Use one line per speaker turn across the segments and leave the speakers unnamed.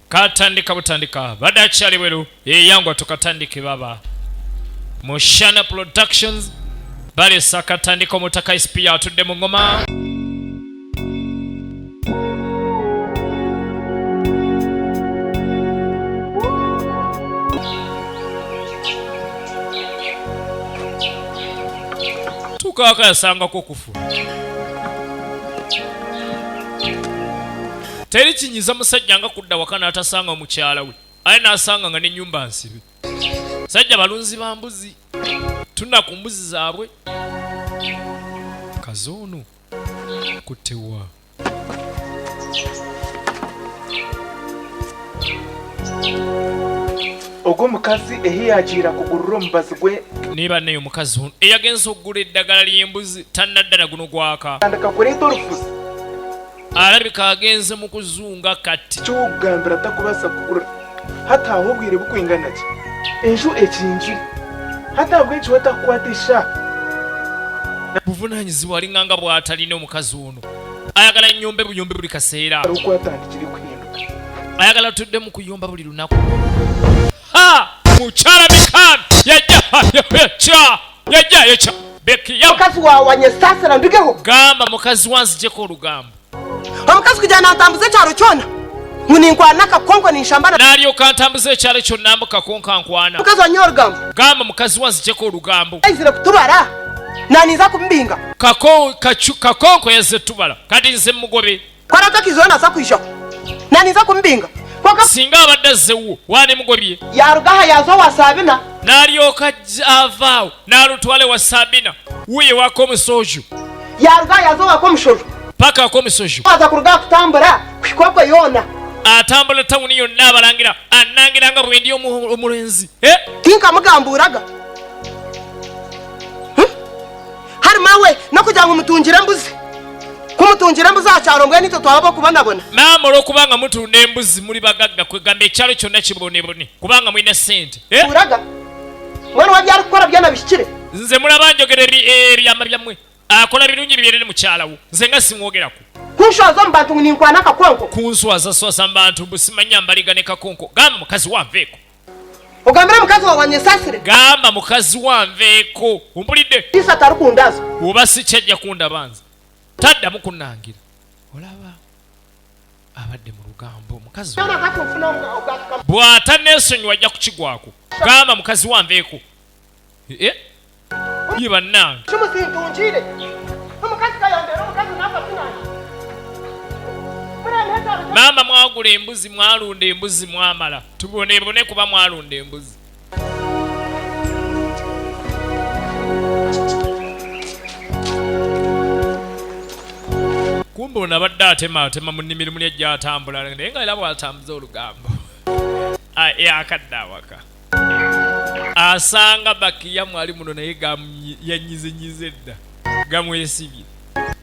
Katandika butandika badde akyali bweru eyangwa tukatandike baba Mushana Productions balesa katandika omutaka SP atudde mu ngoma. Tukaaka yasangako okufu teri kinyiza musajja nga kudda waka n'atasanga mukyala we aye n'asanga nga n'ennyumba nsibe sajja balunzi ba mbuzi tuna ku mbuzi zaabwe kazi ono kuttewa
Ogwo omukazi ehi yagiira kugurira omubazi gwe.
Naye bannaye omukazi ono eyagenze okugula eddagala ly'embuzi tannadda na guno gwaka.
Tandika kureeta orufuzi.
Alabika agenze mu kuzunga kati.
Eky'okugambira takubaasa kugura. Hati hahwa obwire bukwingana ki? Enju ekingire. Hati ahabw'enki we atakukwata eshaaha?
Buvunaanyizibwa alinganga bw'atalina omukazi ono. Ayagala nnyombe buyombi buli kaseera.
Hariho oku atandikire kuhinduka.
Ayagala tudde mu kuyomba buli lunaku. Ha! Mukyala Mikan yajja yekya yajja yekya Bekiya.
Mukazi wawe anyesasira ndugeho.
Gamba mukazi wanzijeko olugambo.
Omukazi kugira nantambuza ekyaro kyona ngu ninkwana akakonko ninshambana.
N'alyoka ntambuza ekyalo kyonna mbu kakonko ankwana.
Mukazi wanyiha orugambo.
Gamba mukazi wanzijeko olugambo.
Aizire kutubara naninza kumubinga.
Kako, kachu, kakonko yazze tubala kati nze mugobe.
Ku araabe akaizeho naaza kwijaho naninza kumubinga. Kwonka.
Singa abadde azze wuwo wandimugobye.
Yaaruga aha yaaza owa Saabina.
N'alyoka ava awo n'alutwala ewa Saabina wuuyo ewa Komusojo.
Yaaruga aha yaaza owa Komushojo.
Paka Komushojo.
Waaza kuruga aha kutambura kuhika okwo yoona.
Atambula tawuni yonna abalangira annangira nga bwendi omulenzi. Eh?
Tinkamugamburaga. Hari maawe n'okugira ngu mutungire embuzi. Ku mutungire embuzi aha kyaro mbwenu itwe twaba ab'okubonabona.
Maama olw'okuba nga mutunda embuzi muli bagagga kwegamba ekyalo kyonna kibonebone kubanga mulina ssente. Eh?
Uraga. Mbwenu we ebi arikukora byona bihikire?
Nze mulaba njogera ebyama byammwe. Akola birungi bibyerere mukyala wo. Nze nga simwogerako.
Kunshwaza omu bantu ngu ninkwana akakonko.
Kunswazaswaza mu bantu mbu simanya mbaliga ne kakonko. Gamba mukazi wo anveeko.
Ogambire mukazi wawe anyesasire.
Gamba mukazi wo anveeko. Ompulidde?
Tiisa tarikundaaza.
Oba si kyo ajja kundaba nze. Taddamu kunnangira. Olaba abadde mu lugambo omukazi bw'ataneesonyiwa ajja kukigwako. Gamba mukazi wo anveeko. Eh? Ye bannange. Maama mwagula embuzi mwalunda embuzi mwamala tubonebone kuba mwalunda embuzi. Kumbe ono abadde atema atema mu nnimiro muli ajja atambula naye nga era bw'atambuza olugambo yakadde awaka asanga bakiya mwali muno naye yanyizenyize dda gamwesibye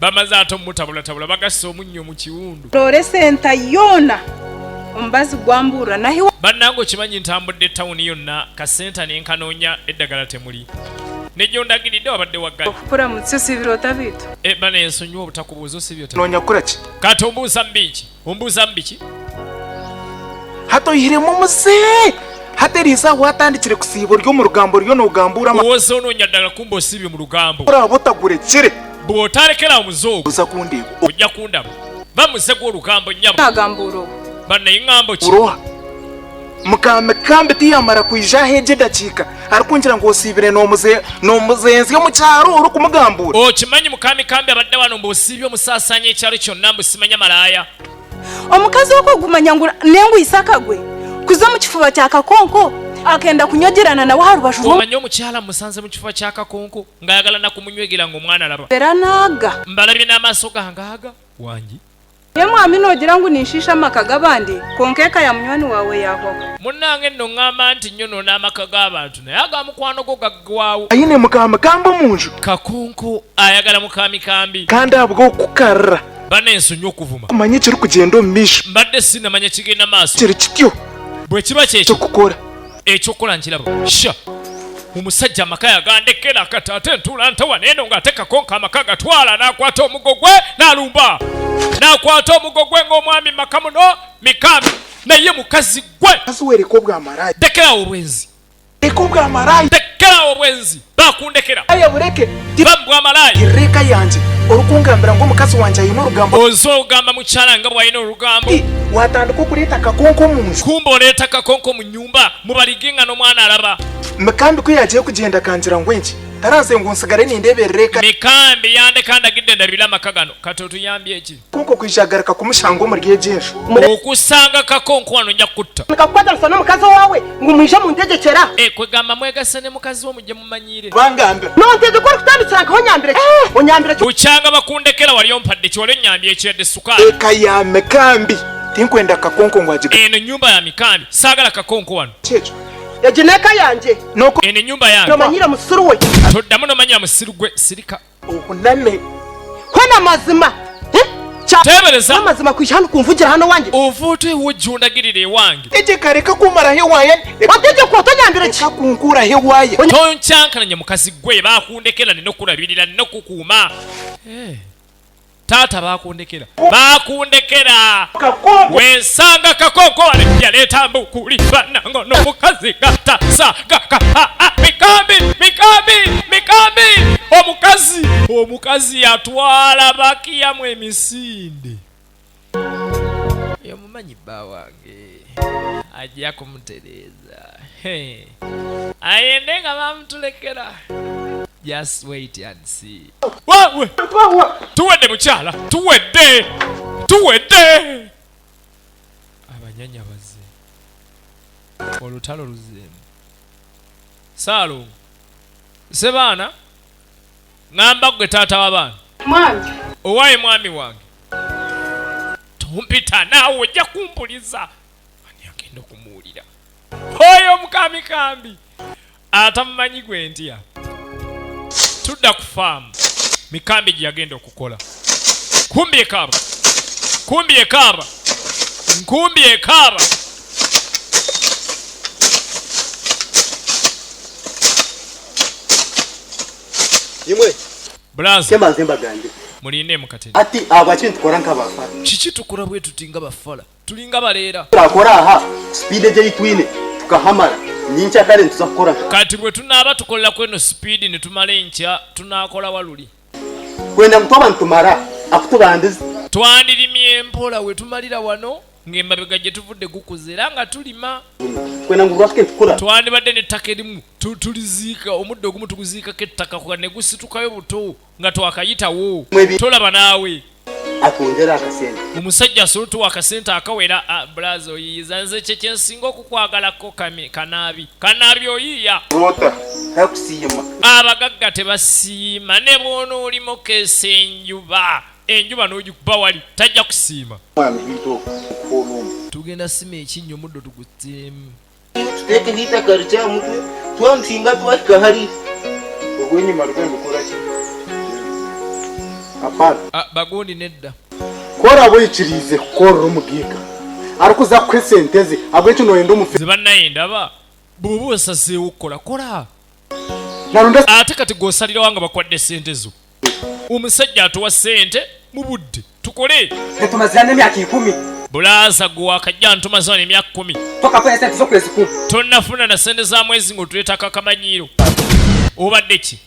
bamaze ate omutabulatabula bagassa omunnyo mu kiwundu.
Loore senta yoona omubazi gwamburra nahi.
Bannange okimanyi ntambudde tawuni yonna kasenta ne nkanoonya eddagala temuli ne gyondagiridde wabadde waggale.
Okukuramutsa osibire ota beitu?
Eh, bana ensonyiwa obutakubuuza osibye ota.
Noonya kukora ki?
Kati ombuuza mu biki? Ombuuza mu biki?
Hati oihiremu omuze. Hati eri izaaha waatandikire kusiiba ori omu rugambo oriyo noogambuura ama.
Oze onoonya ddagala kumbe osiibye mu rugambo.
Ku oraabe otagurekire.
Bw'otalekera awo muze ogwo.
Oza kundeeba.
Ojja kundaba. Va muze gw'orugambo nnyabo.
Naagambuura ogu.
Bannaye ngambo ki?
Ori oha? Mukambi tiyamara kwija aha egi edakiika arikungira ngu osiibire n'omuzenzi omu kyaro orikumugambuura.
Okimanyi Mukambikambi abadde wano mbu osiibye omusaasaanya ekyalo kyonna mbu simanya malaaya.
Omukazi ogwo ogumanya ngu n'engwisa akagwe kuza omu kifuba kya Kakonko akenda kunywegerana nawe aha rubaju rw'omu.
Omanye omukyala mmusanze mu kifuba kya Kakonko ng'ayagala na kumunywegera ng'omwana alaba.
Era n'aga.
Mbalabye n'amaaso gange aga. Wangi.
Ye mwami noogira ngu ninshiisha amaka g'abandi kwonka eka ya munywani waawe yaahwaho.
Munnange nno ŋŋamba nti nnyonoona amaka g'abantu naye aga mukwano gwo gaggwaawo.
Aine mukamikamba omu nju.
Kakonko ayagala mukambikambi.
Kandi ahabw'okukukarira.
Banange nsonyiwe okuvuma.
Kumanya ekirikugyenda omu maisho.
Mbadde sinnamanya kigenda maaso.
Kiri kityo.
Bwe kiba kyekyo.
Eky'okukora.
Eky'okukora nkiraba. Sha! Omusajja amaka yagandekera kati ate ntuula ntawa neeno ng'ate kakonka amaka gatwala n'akwata omugo gwe n'alumba n'akwata omugo gwe ng'omwami maka muno mikambi naye mukazi gwe dekerawo obwenzi dekerawo obwenzi bakundekera bambwamalaaya
ireka yanjye orikungambira ngu omukazi wangye aine orugambo
oze ogamba mukyala nga bw'alina olugambo
watandika okureeta akakonko omu nju
kumba oleeta kakonko mu nyumba mubalige nga n'omwana alaba
mikambi ku yagiye kugyenda akangira ngu enki taranze ngu nsigare nindeeberera eka
mikambi yandeka ndagidde ndabire amaka gano kati otuyambye eki
konko kwija agaruka kumushanga omuri egi enju
okusanga kakonko wano nja kutta
Nikakukwatanisa n'omukazi owaawe ngu mwije muntegyekyera.
Kwegamba mwegase ne mukazi wo mujje mumanyire
bangambira
Nontegeka orikutandikira nkaho onyambire ki? Onyambire ki?
bukyanga bakundekera wali ompadde ki wali onyambye ekiyadde sukaali
eka ya mikambi tinkwenda kakonko ngu agiga
eno nyumba ya mikambi saagala kakonko wano
kyekyo
Egi n'eka yangye.
noko
eno enyumba yange
Nomanyire musiru we.
toddamu nomanyira musiru gwe sirika
ohuname
Hona mazima. Eh?
Teebereza.
Amazima kwija hano kunvugira hano wange.
Ova oteewo gy'ondagirira ewange
tegeka reka kumaraho ewaya
Wategeka otonyambire ki?
reka kunkuraho ewaya
tonkyankalanya mukazi gwe bakundekera nina okulabirira nina okukuuma taata bakundekera bakundekera
kakonko
wensanga kakonko wale yaleeta mbukuli banango n'omukazi gatasaga mikambi mikambi mikambi omukazi omukazi yatwala bakiyamu emisinde yomumanyi bba wange ajja kumutereeza Hey. Ayende nga bamutulekera just wait and see Wawe! Tuwedde mukyala tuwedde tuwedde abanyanya bazze olutalo luzeemu saalongo sebaana ŋŋamba gwe taata w'abaana
Mwami.
owaaye mwami wange tompita naawe ojja kumpuliza ani agenda okumuwulira oyo omukambikambi atamumanyi gwe ntya tudda ku faamu mikambi gye yagenda okukola kumbi ekaaba kumbi ekaaba nkumbi ekaaba
Imwe
bulaza
kembanze mbagambire
mulinde mukateni
ati abaki nitukora nk'abafara
kiki tukora bwe tuti nga bafala tulinga baleera
turakora aha speed egyo eyitwine tukahamara ninkya kare nituza kukora nka
kati bwe tunaaba tukolera ku eno sipiidi ne tumala enkya tunaakola waluli
kwenda ngu twaba nitumara akutubandiza
twandirimye mpola we tumalira wano ng'emabega gye tuvudde gukuze era nga tulima
kwenda ngu lwafike nitukura
twandibadde n'ettaka erimu tuliziika omuddo ogumu tuguziikako ettaka ne gusitukayo buto nga twakayitawo tolaba naawe
atwongere akasente
omusajja asobola otuwa akasente akawera bulaza oyiyiza nze kye kyensinga okukwagalako kanaabi kanaabi oyiiya
rota takusiima
abagagga tebasiima ne bw'onoolimo keesa enjuba enjuba n'ogikuba wali tajja kusiima
mwami bitu okuluma
tugenda sima ekinnya omuddo tuguteemu
tuteekeho itaka rikya mutwe twamusinga twahika hari
ogw'enyuma rw'embikora ki
apana
bagundi nedda
kora wikirize kukorera omugiga arikuza kuha esente ze abwekyo noyenda omufe
nze bannaye ndaba bw'oba osazeewo okukola kola
narunda
ate kati gw'osalirawo nga bakwadde sente zo omusajja atuwa sente mu budde tukole
Tetumazirana emyaka 10.
Bulaza gwe wakajja ntumaze wano emyaka 10
Twakafuna esente z'okwezi 10.
Tonnafuna na sente za mwezi ng'otuleeta akamanyiiro obadde ki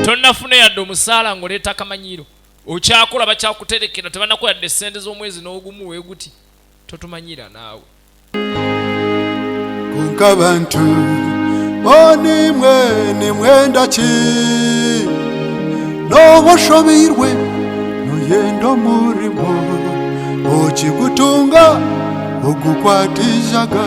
tonnafuna yadde omusaala ng'oleeta akamanyiiro okyakola bakyakuterekera tebanakuwa yadde sente z'omwezi n'ogumu weeguti totumanyira naawe
Konka bantu bonimwe nimwenda ki n'obushobeirwe noyenda omurimo okigutunga ogukwatijaga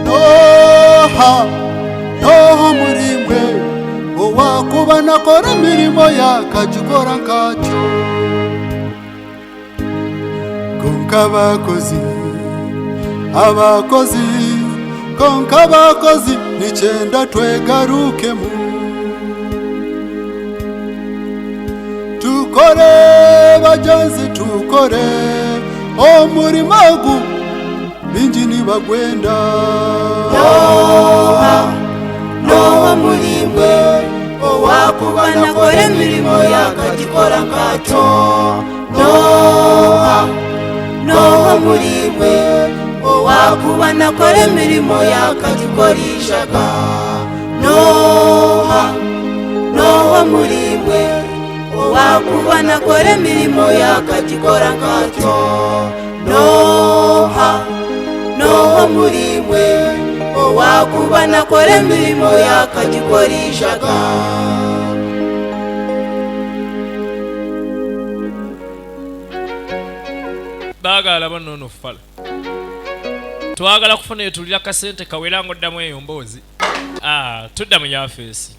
noha noha murimwe owakuba nakora emirimo yakagikora nkakyo konka abakozi abakozi konka abakozi nikyenda twegarukemu. Tukore bagyenzi tukore omurimo ogu baingi nibagwenda.
N'oha n'oha omuriimwe owaakuba naakora emirimo ye akagikora nkatyo? N'oha n'oha omuriimwe owaakuba naakora emirimo ye akagikora eishaka? N'oha n'oha omuriimwe owaakuba naakora emirimo ye akagikora nkatyo? N'oha n'oha omuriimwe owaakuba naakora emirimo ye akagikora eishaka?
Baagala laba nono fala twagala kufuna etulira kasente kawera ng'oddamu eyo mboozi. Ah, tudda mu yafeesi.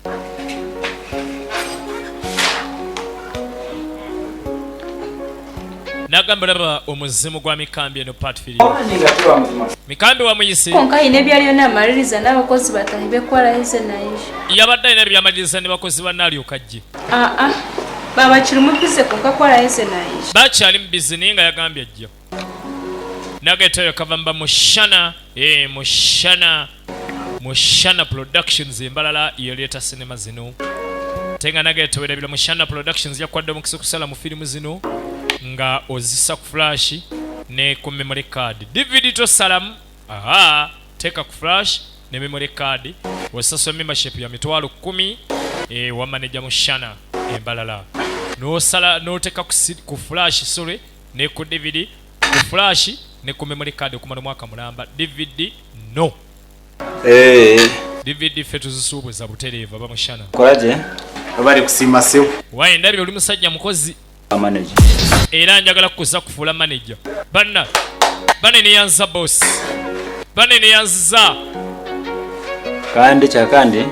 Nagamba laba omuzimu gwa mikambi eno part 3. Mikambi wamuyise.
Konka ayine ebyaliyo namaliriza n'abakozi batahi bekwarahize naije.
Yabadde alina ebyamaliriza ne bakozi bannaalyoka ajje.
Aa, baba kirimu bize konka kwarahize naije.
Bakyali mu busy naye nga yagambye ajja nagetayo kava mba mushana, mushana Mushana Productions embalala yeleeta sinema zino ate nga nagetewerabira Mushana Productions yakwadde omukisa okusala mu firimu zino nga ozisa ku flash ne ku memory card. DVD tosalamu, aha, teeka ku flash ne memory card, osasula membership ya 100,000, wa manager Mushana embalala nosala noteka ku flash, sorry, ne ku DVD, ku flash ne ku memory card okumala omwaka mulamba. DVD no. DVD ffe tuzisuubuza butereevu abamushana.
Kola gye.
Bari kusiima sebo.
Waye ndabye oli musajja mukozi.
Manager.
Era njagala kukuza kufuula manager. Banna bane neyanza boss, bane neyanziza.
Kandi kyakandi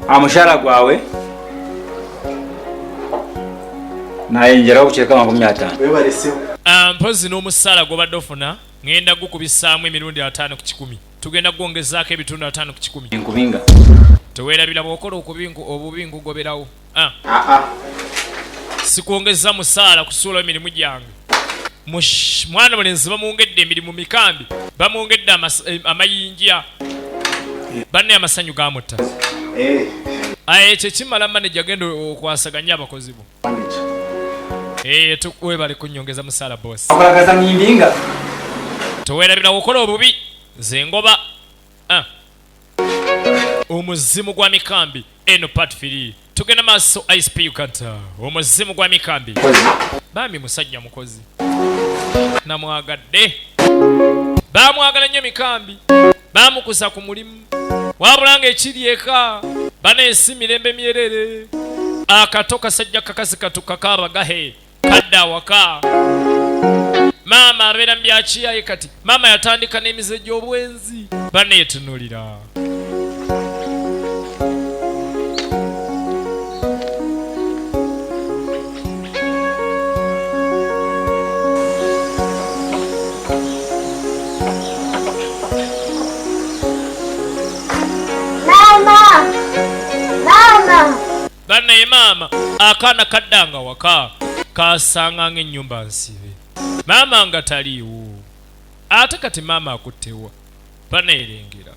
amushahara gwawe nayongeraho kukyeka 50.
Webare sebo.
Ah, mpozi n'omusaala gw'obadde ofuna ŋŋenda gukubisaamu emirundi 50%, tugenda gwongezaako ebitundu 50%.
Nkubinga.
Teweerabira bw'okola obubi nkugoberawo. Ah. Sikwongeza musaala kusuulawo emirimu gyange. Mwana mulenzi bamwongedde emirimu, mikambi bamwongedde amayinja, banne amasanyu gamutta. Aye ekyo kimala manager genda okwasaganya abakozi bo. Webale kunyongeza musaala boss.
Akolagaza nyimbinga.
Teweerabira okola obubi nze ngoba. Ah. Omuzimu gwa mikambi eno part 3 tugenda maaso. Isp Uganda, omuzimu gwa mikambi. Bambi musajja mukozi, namwagadde, bamwagala nnyo mikambi, bamukuza ku mulimu wabula nga ekiri eka baneesi mirembe myerere. Akato kasajja kakazi katuka kabagahe kadda awaka, maama abeera mu byakiyaye. Kati maama yatandika n'emize gy'obwenzi, baneetunulira.
Mama! Mama!
Bannaye maama akaana kaddanga waka kasanga ng'ennyumba nsibe, maama nga taliiwo. Ate kati maama akuttewa, baneerengera.